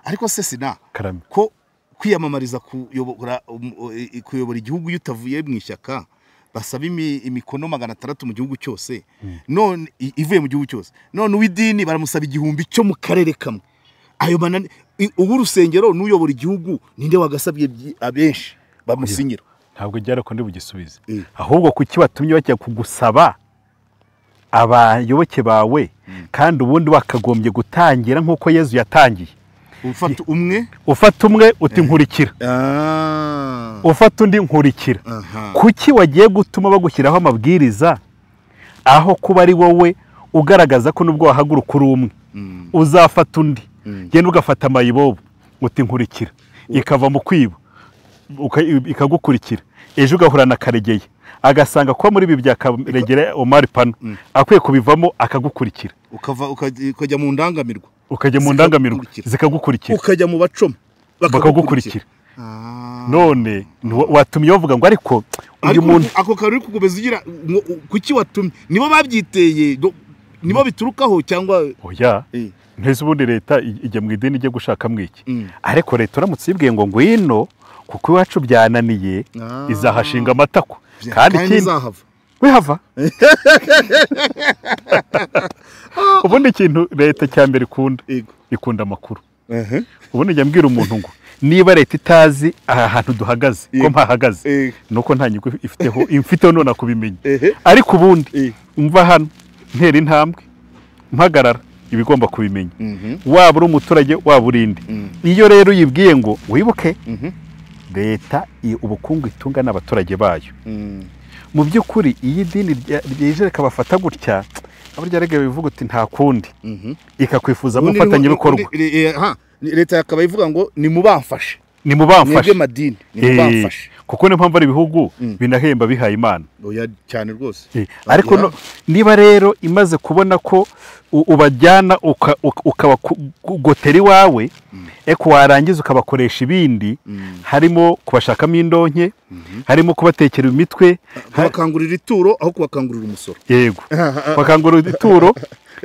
Ariko se sina Karame. ko kwiyamamariza kuyobora igihugu, iyo utavuye mu ishyaka, basaba imikono 600 mu gihugu cyose, none ivuye mu gihugu cyose, none uw'idini baramusaba 1000 cyo mu karere kamwe, ayo manani, ubu urusengero n'uyobora igihugu ninde wagasabye abenshi bamusinyira? Ntabwo byara ko ndi bugisubize. Ahubwo kuki batumye bajya kugusaba abayoboke bawe, kandi ubundi wakagombye gutangira nk'uko Yezu yatangiye? Ufata umwe. Ufata umwe uti nkurikira, ufata undi nkurikira. Kuki wagiye gutuma bagushyiraho amabwiriza aho kuba ari wowe ugaragaza ko nubwo wahaguruka uri umwe uzafata undi? Genda ugafata amayibobo uti nkurikira, ikava mu kwiba ikagukurikira, ejo ugahura na Karegeye agasanga ko muri ibi bya Karegere Omar Pano akwiye kubivamo, akagukurikira. Ukava ukajya mu ndangamirwa. Ukajya mu ndangamirwa zikagukurikira. Ukajya mu bacoma. Bakagukurikira. None watumye bavuga ngo ariko uyu muntu ako kari kugomeza ugira kuki watumye? Nibo babyiteye, nibo biturukaho cyangwa? Oya, ntese ubundi leta ijya mu idini ijye gushaka mwiki? Ariko leta uramutse yibwiye ngo ngwino kuko iwacu byananiye, izahashinga amatako. Kandi ikindi wihava. Ubundi ikintu leta cya mbere ikunda, ikunda amakuru. Ubundi njya mbwira umuntu ngo niba leta itazi aha hantu duhagaze ko mpahagaze, nuko nta nyungu ifiteho imfiteho none akubimenya. Ariko ubundi umva hano ntera intambwe mpagarara, ibigomba kubimenya, waba uri umuturage waba urindi. Iyo rero uyibwiye ngo wibuke leta ubukungu itunga n'abaturage bayo, mu by'ukuri iyi dini ryeje rikabafata gutya, aburya rege bivuga uti nta kundi, ikakwifuzamo umufatanyabikorwa. Leta yakaba ivuga ngo ni mubamfashe, ni mubamfashe mwebwe madini, ni mubamfashe. Kuko niyo mpamvu ari ibihugu binahemba bihaye Imana. Oya cyane rwose. Ariko niba rero imaze kubona ko ubajyana ukabagotera iwawe, eko warangiza ukabakoresha ibindi, harimo kubashakamo indonke, harimo kubatekera imitwe, kubakangurira ituro aho kubakangurira umusoro. Yego, bakangurira ituro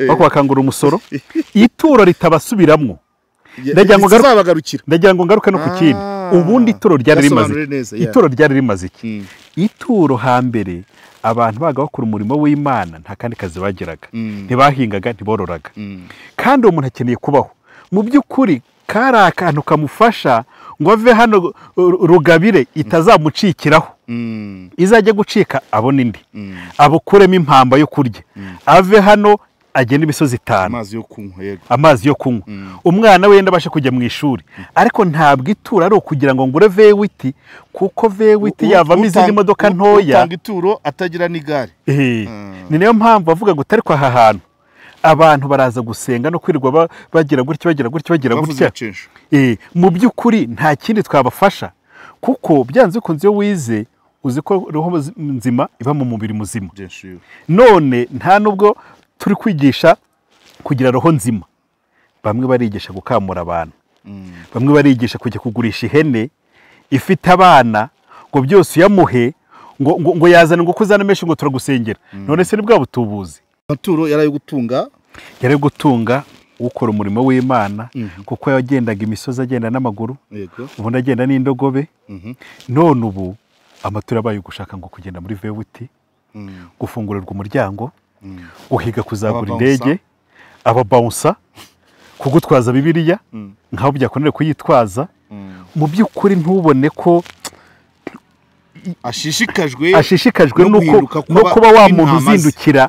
aho kubakangurira umusoro, ituro ritabasubiramwo. Ndagira ngo ngaruke no ku kindi. Ubundi ituro ryari rimaze, ituro ryari rimaze iki? Ituro hambere abantu baga bakora umurimo w'Imana, nta kandi kazi bagiraga, ntibahingaga, ntibororaga, kandi uwo muntu akeneye kubaho. Mu by'ukuri kari akantu kamufasha ngo ave hano rugabire itazamucikiraho, izajya gucika abona indi, abukuremo impamba yo kurya, ave hano agenda imisozi 5, amazi yo kunywa. Yego, amazi yo kunywa, umwana we ndabasha kujya mu ishuri. Ariko ntabwo ituro ari ukugira ngo ngure V8, kuko V8 yavamo izindi modoka ntoya. Utanga ituro atagira n'igare. Ni nayo mpamvu bavuga ngo ariko aha hantu abantu baraza gusenga no kwirirwa bagira gutya bagira gutya bagira gutya. Mu by'ukuri nta kindi twabafasha, kuko byanze bikunze iyo wize uzi ko roho nzima iba mu mubiri muzima. None nta nubwo turi kwigisha kugira roho nzima, bamwe barigisha gukamura abantu, bamwe barigisha kujya kugurisha ihene ifite abana ngo byose uyamuhe, ngo yazane ngo kuzana menshi ngo turagusengera. None se ni bwa butubuzi? Amaturo yari gutunga, yari gutunga ukora umurimo w'Imana, kuko yagendaga imisozi agenda n'amaguru, ubundi agenda n'indogobe. None ubu amaturo abaye gushaka ngo kugenda muri V8, gufungurirwa umuryango, uhiga kuzagura indege, ababawunsa, kugutwaza Bibiliya nkaho byakonere kuyitwaza. Mu by'ukuri ntubone ko ashishikajwe no kuba wa muntu uzindukira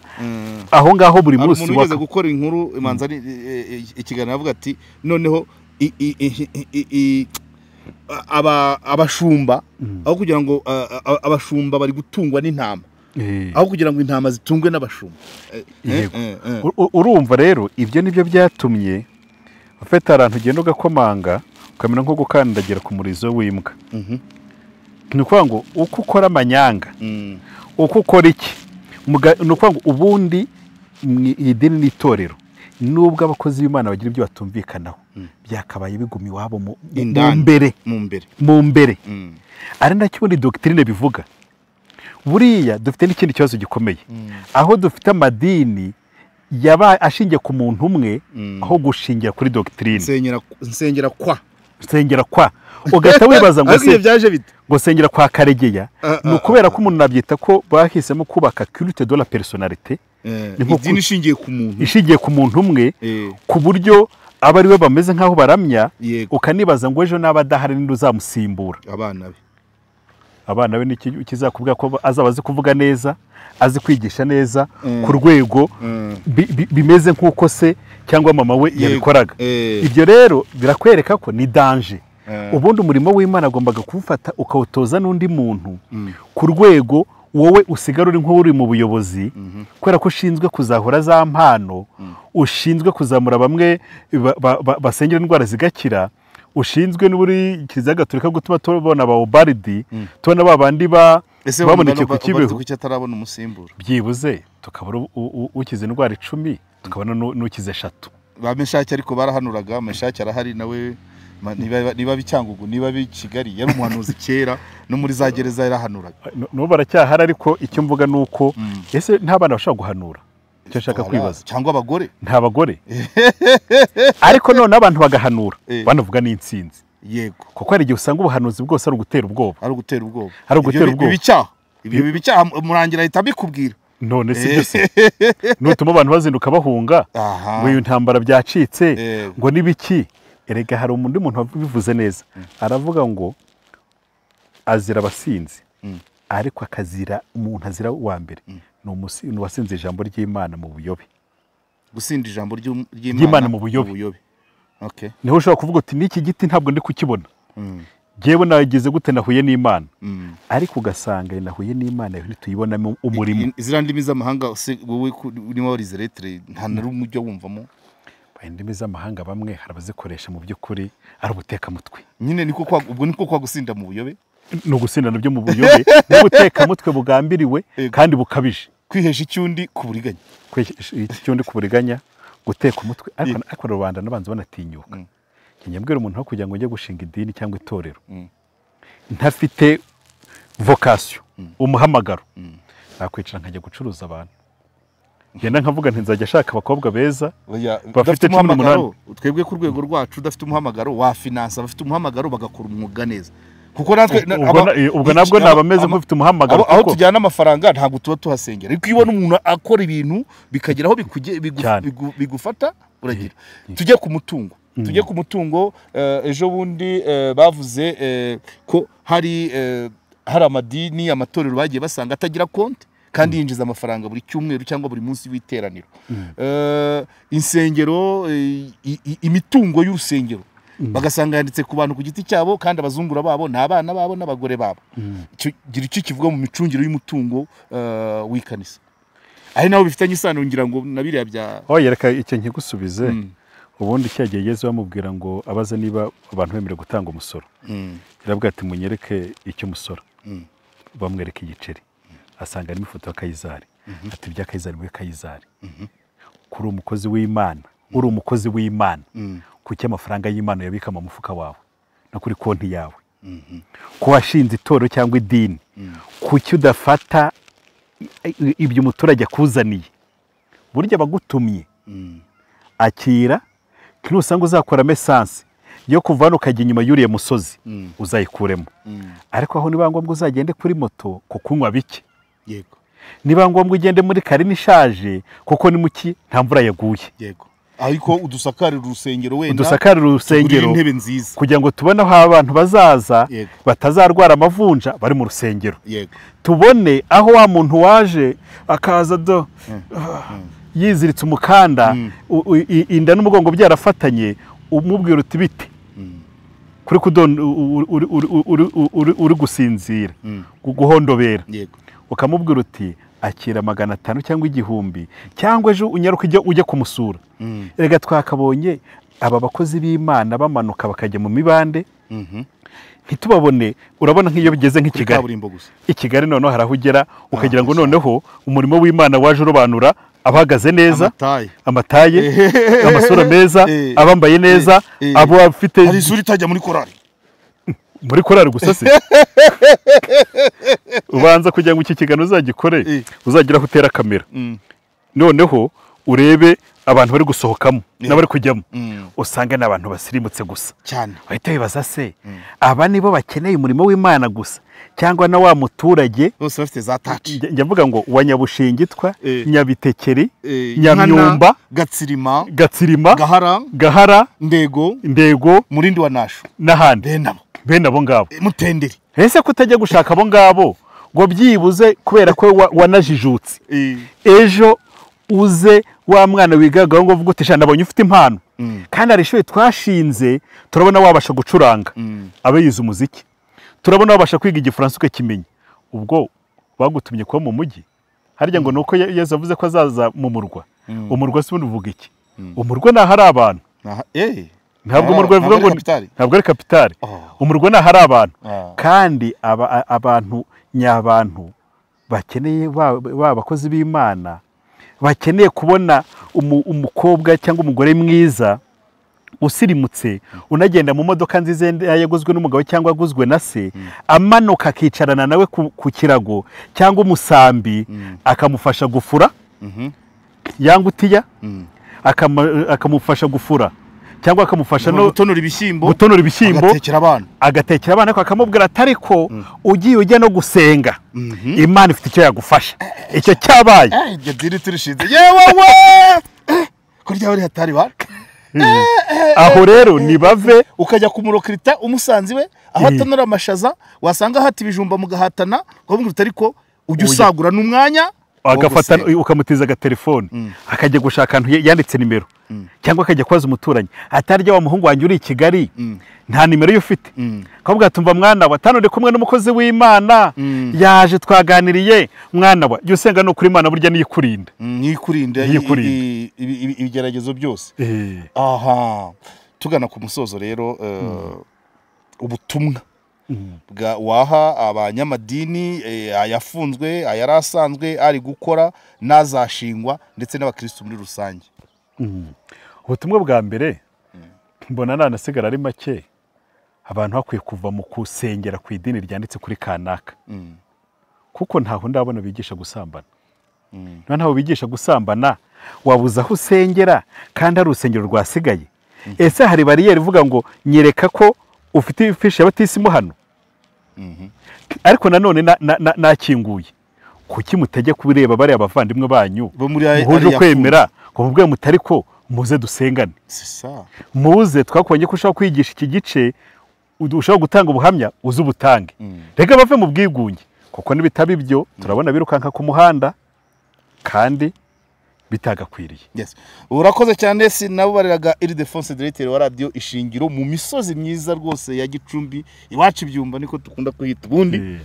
aho ngaho buri munsi. Umuntu ugeze gukora inkuru imanza ikiganiro avuga ati noneho abashumba aho kugira ngo abashumba bari gutungwa n'intama, aho kugira ngo intama zitungwe n'abashumba. Urumva rero ibyo nibyo byatumye ufite ahantu ugenda ugakomanga Ukamera nko gukandagira ku murizo w'imbwa. Ni ukuvuga ngo uko ukora amanyanga, uko ukora iki, ni ukuvuga ngo ubundi idini n'itorero nubwo abakozi b'Imana bagira ibyo batumvikanaho, byakabaye biguma iwabo mu mbere. Ari nacyo ubundi doctrine bivuga. Buriya dufite n'ikindi kibazo gikomeye, aho dufite amadini yaba ashingiye ku muntu umwe aho gushingira kuri doctrine. Nsengera kwa ugahita wibaza ngo se byaje bite ngo sengera kwa Karegeya? Ni ukubera ko umuntu nabyita ko bahisemo kubaka culte de la personnalité, idini ishingiye ku muntu, ishingiye ku muntu umwe, ku buryo aba ari we bameze nkaho baramya. Ukanibaza ngo ejo naba adahari ninde uzamusimbura? Abana be n'ikizakubwira ko azaba azi kuvuga neza, azi kwigisha neza ku rwego bimeze nk'uko se cyangwa mama we yabikoraga. Ibyo rero birakwereka ko ni danger. Ubundi umurimo w'Imana agombaga kuwufata ukawutoza n'undi muntu ku rwego wowe usigara uri nk'uri mu buyobozi, kubera ko ushinzwe kuzahura za mpano, ushinzwe kuzamura bamwe basengera indwara zigakira, ushinzwe n'uburi Kiliziya Gatolika gutuma tubona aba Obaridi, tubona babandi baboneke ku Kibeho. Kuki atarabona umusimbura? Byibuze tukabura ukize indwara 10, tukabona n'ukize 3. Ba Meshaki ariko barahanuraga, Meshaki arahari nawe, niba bicyangugu, niba Kigali yari umuhanuzi kera, no muri za gereza yarahanuraga. No baracyahari, ariko icyo mvuga nuko ese nta bana bashaka guhanura? Icyo nshaka kwibaza, cyangwa abagore? Nta bagore. Ariko none abantu bagahanura banavuga n'intsinzi. Yego, kuko hari igihe usanga ubuhanuzi bwose ari ugutera ubwoba, ari ugutera ubwoba, ari ugutera ubwoba. Ibyo bibicyaha murangira ahita bikubwira. None si byose nutuma abantu bazinduka bahunga ngo iyo ntambara byacitse ngo nibiki. Erega hari undi muntu wabivuze neza, aravuga ngo azira abasinzi, ariko akazira umuntu azira wa mbere ni uwasinze ijambo ry'Imana mu buyobe. Gusinda ijambo ry'Imana mu buyobe. Okay. Niho ushobora kuvuga uti n'iki giti ntabwo ndi kukibona, jewe nagize gute nahuye n'Imana, ariko ugasanga nahuye n'Imana ntituyibonamo umurimo. Izira ndimi z'amahanga wowe niba warize lettre nta na rumwe ujya wumvamo? Indimi z'amahanga bamwe harabazikoresha mu by'ukuri ari ubutekamutwe nyine, niko kwa ubwo niko kwa gusinda mu buyobe, no gusinda nabyo mu buyobe n'ubutekamutwe bugambiriwe kandi bukabije, kwihesha icyundi ku buriganya, kwihesha icyundi ku buriganya, guteka umutwe. Ariko rubanda nabanza banatinyuka. Nyambwira umuntu aho kugira ngo njye gushinga idini cyangwa itorero ntafite vocation, umuhamagaro, nakwicara nkajya gucuruza abantu. Genda nkavuga nti nzajya ashaka abakobwa beza bafite 18. Twebwe ku rwego rwacu udafite umuhamagaro wa finance, abafite umuhamagaro bagakora umwuga neza, kuko natwe ubwo nabwo nabameze nk'ufite umuhamagaro, aho tujyana amafaranga ntabwo tuba tuhasengera. Ariko iyo ubona umuntu akora ibintu bikagera aho bigufata uragira. Tujye ku mutungo, tujye ku mutungo. Ejo bundi bavuze ko hari amadini, amatorero bagiye basanga atagira konti kandi yinjiza amafaranga buri cyumweru cyangwa buri munsi w'iteraniro. Insengero, imitungo y'urusengero bagasanga yanditse ku bantu ku giti cyabo, kandi abazungura babo ni abana babo n'abagore babo. Gira icyo kivuga mu micungire y'umutungo w'ikanisa, aho naho bifitanye isano ngira ngo na biriya bya yereka icyo nkigusubize. Ubundi cyagiye Yezu bamubwira ngo abaze niba abantu bemerewe gutanga umusoro, yarabwira ati munyereke icyo musoro. Bamwereka igiceri, asanga harimo ifoto ya Kayizari, ati ibya Kayizari muri Kayizari. Kuri umukozi w'Imana, uri umukozi w'Imana, kuki amafaranga y'Imana yabika mu mufuka wawe no kuri konti yawe? Ko washinze itorero cyangwa idini, kuki udafata ibyo umuturage akuzaniye? Burya bagutumye akira, nusanga uzakora mesanse yo kuva hano ukajya inyuma y'uriya musozi uzayikuremo. Ariko aho niba ngombwa uzagende kuri moto kukunywa bike, yego, niba ngombwa ugende muri karine ishaje kuko ni muki nta mvura yaguye, yego, ariko udusakarira urusengero, wenda udusakarira urusengero intebe nziza kugira ngo tubone aho abantu bazaza batazarwara amavunja bari mu rusengero, yego, tubone aho wa muntu waje akaza do yiziritse umukanda, inda n'umugongo byarafatanye, umubwira uti bite kuri kudon uri gusinzira guhondobera, ukamubwira uti akira 500 cyangwa 1000 cyangwa ejo unyaruka ujya kumusura. Erega twakabonye Aba bakozi b'Imana bamanuka bakajya mu mibande, ntitubabone. Urabona nk'iyo bigeze nk'i Kigali, i Kigali noneho harahugera ukagira ngo noneho umurimo w'Imana waje urobanura abahagaze neza, amataye, amasura meza, abambaye neza, abo afite. Hari isura itajya muri korali, muri korali gusa se. Ubanza kugira ngo iki kiganiro uzagikore, uzagira aho utera kamera, noneho urebe abantu bari gusohokamo n'abari kujyamo, usanga n'abantu basirimutse gusa cyane. Bahita bibaza se aba nibo bakeneye umurimo w'Imana gusa, cyangwa na wa muturage bose bafite za touch. Njya mvuga ngo wa Nyabushingitwa, Nyabitekeri, Nyamyumba, Gatsirima, Gahara, Ndego, Murindi wa Nasho n'ahandi, bene abo ngabo Mutenderi. Ese kutajya gushaka abo ngabo ngo byibuze kubera ko wanajijutse, ejo uze wa mwana wigaga ngo uvuge uti nabonye ufite impano, kandi hari ishuri twashinze turabona wabasha gucuranga, abe yize umuziki, turabona wabasha kwiga igifaransa ukakimenya. Ubwo bagutumye kuba mu mujyi harya ngo nuko Yesu avuze ko azaza mu murwa. Umurwa se ubundi uvuga iki? Umurwa ni ahari abantu. Ntabwo umurwa bivuga ngo ntabwo ari kapitali. Umurwa ni ahari abantu, kandi abantu nyabantu bakeneye ba bakozi b'Imana, bakeneye kubona umukobwa cyangwa umugore mwiza usirimutse, unagenda mu modoka nziza yaguzwe n'umugabo cyangwa aguzwe na se, amanuka akicarana nawe ku kirago cyangwa umusambi, akamufasha gufura yangutiya, akamufasha gufura cyangwa akamufasha no gutonora ibishyimbo, agatekera abana, ariko akamubwira atari ko ugiye ujya no gusenga Imana ifite icyo yagufasha. Icyo cyabaye iryo diri turishinze yewe we ko ryaba rihatari ba aho rero nibave ukajya kumurokirita umusanzi we aho atonora amashaza, wasanga hati ibijumba mugahatana, ukamubwira utari ko ujya usagura n'umwanya, agafata ukamutiza agatelefone, akajya gushaka ahantu yanditse nimero, cyangwa akajya kwaza umuturanyi atarya wa muhungu wanjye uri i Kigali nta nimero yo ufite, akavuga ati umva mwana wa tano ndi kumwe n'umukozi w'Imana yaje twaganiriye, mwana wa jya usenga no kuri Imana burya niyikurinda, niyikurinda ibigeragezo byose. Aha tugana ku musozo rero, ubutumwa waha abanyamadini ayafunzwe, ayarasanzwe ari gukora n'azashingwa, ndetse n'abakristo muri rusange. Ubutumwa bwa mbere mbona nanasigara ari make, abantu bakwiye kuva mu kusengera ku idini ryanditse kuri kanaka, kuko ntaho ndabona bigisha gusambana. Ntaho bigisha gusambana, wabuza aho usengera kandi ari urusengero rwasigaye. Ese hari bariyeri ivuga ngo nyereka ko ufite ifishi ya batisimu hano? Ariko nanone nakinguye, kuki mutajya kubireba bariya abavandimwe banyu muhuje kwemera ngo mubwe mutari ko muze dusengane, muze twakubonye ko ushobora kwigisha iki gice, ushobora gutanga ubuhamya uze ubutange, reka bave mu bwigunge, kuko nibitaba ibyo turabona birukanka ku muhanda kandi bitagakwiriye. Yes. Urakoze cyane. Sinabubariraga Ildefonse, directeur wa radio Ishingiro mu misozi myiza rwose ya Gicumbi, iwacu ibyumba niko dukunda kuhita ubundi,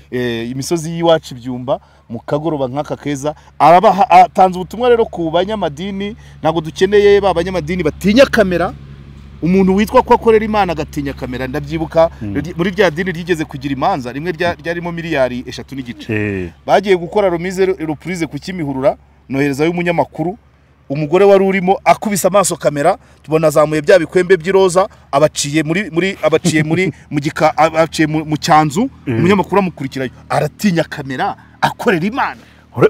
imisozi y'iwacu ibyumba mu kagoroba nk'aka keza. Arabaha atanze ubutumwa rero ku banyamadini, ntabwo dukeneye ba banyamadini batinya kamera. Umuntu witwa ko akorera Imana agatinya kamera, ndabyibuka muri rya dini ryigeze kugira imanza rimwe ryarimo miliyari 3.5, bagiye gukora remise reprise ku Kimihurura, nohereza y'umunyamakuru, umugore wari urimo akubise amaso kamera, tubona azamuye bya bikwembe by'iroza, abaciye muri abaciye muri mu gika, abaciye mu cyanzu, umunyamakuru amukurikirayo, aratinya kamera akorera Imana.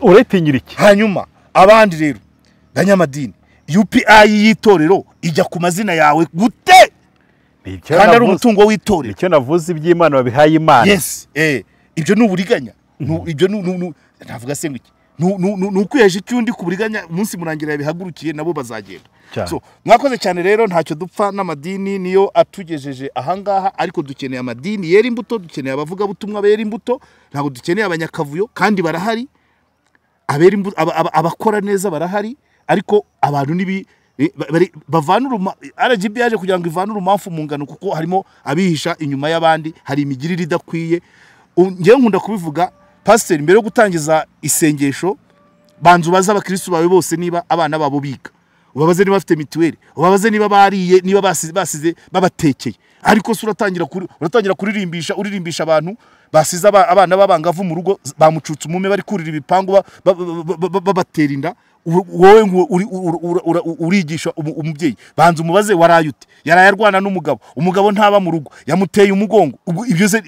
Uretinyira iki? Hanyuma abandi rero banyamadini, UPI y'itorero ijya ku mazina yawe gute? Kandi ari umutungo w'itorero. Icyo navuze iby'Imana babihaye Imana. Yes, ibyo ni uburiganya. Ibyo ni navuga se ngiki? Nukwiyeje icyundi kuburiganya umunsi murangira yabihagurukiye nabo bazagenda. So mwakoze cyane rero, ntacyo dupfa n'amadini niyo atugejeje ahangaha, ariko dukeneye amadini yera imbuto, dukeneye abavuga butumwa bera imbuto, ntabwo dukeneye abanyakavuyo kandi barahari, abera imbuto, abakora neza barahari, ariko abantu nibi bavana RGB yaje kugira ngo ivane urumamfu mu ngano, kuko harimo abihisha inyuma y'abandi, hari imigirire idakwiye. Ngewe nkunda kubivuga, pasiteri mbere yo gutangiza isengesho banza ubaze abakristo bawe bose niba abana babo biga. Ubabaze niba bafite mituweli, ubabaze niba bariye, niba basize babatekeye. Ariko se uratangira kuririmbisha, uririmbisha abantu basize abana b'abangavu mu rugo, bamucutse umume, bari kurira ibipangu, babatera inda. Wowe ngo urigisha umubyeyi, banza umubaze waraye ute? Yaraye arwana n'umugabo, umugabo ntaba mu rugo, yamuteye umugongo. Ibyo se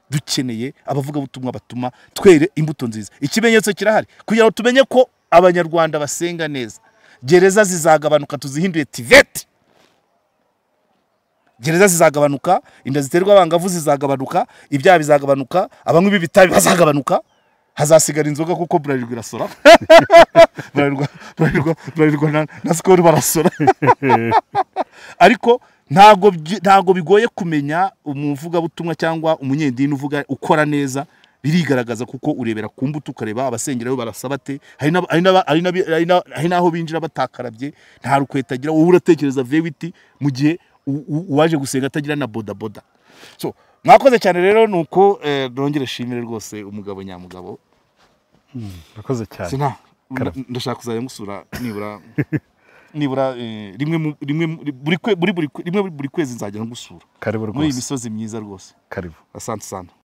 dukeneye abavugabutumwa batuma twere imbuto nziza. Ikimenyetso kirahari kugira ngo tumenye ko Abanyarwanda basenga neza. Gereza zizagabanuka, tuzihinduye TVET. Gereza zizagabanuka, inda ziterwa abangavu zizagabanuka, ibyaha bizagabanuka, abanywi b'ibitabi bazagabanuka, hazasigara inzoga kuko Bralirwa irasora. Bralirwa na Skol barasora. Ariko ntago bigoye kumenya umuvugabutumwa cyangwa umunyedini uvuga ukora neza, birigaragaza kuko urebera ku mbuto, ukareba abasengerayo barasaba te, hari naho binjira batakarabye, nta rukweta agira. Wowe uratekereza vewiti mu gihe uwaje gusenga atagira na boda boda. So mwakoze cyane rero, nuko nongere shimire rwose umugabo nyamugabo. Mwakoze cyane. Ndashaka kuzajya ngusura nibura rimwe buri kwezi nzajya ngusura. Karibu rwose. Muri iyi misozi myiza rwose. Karibu. Asante sana.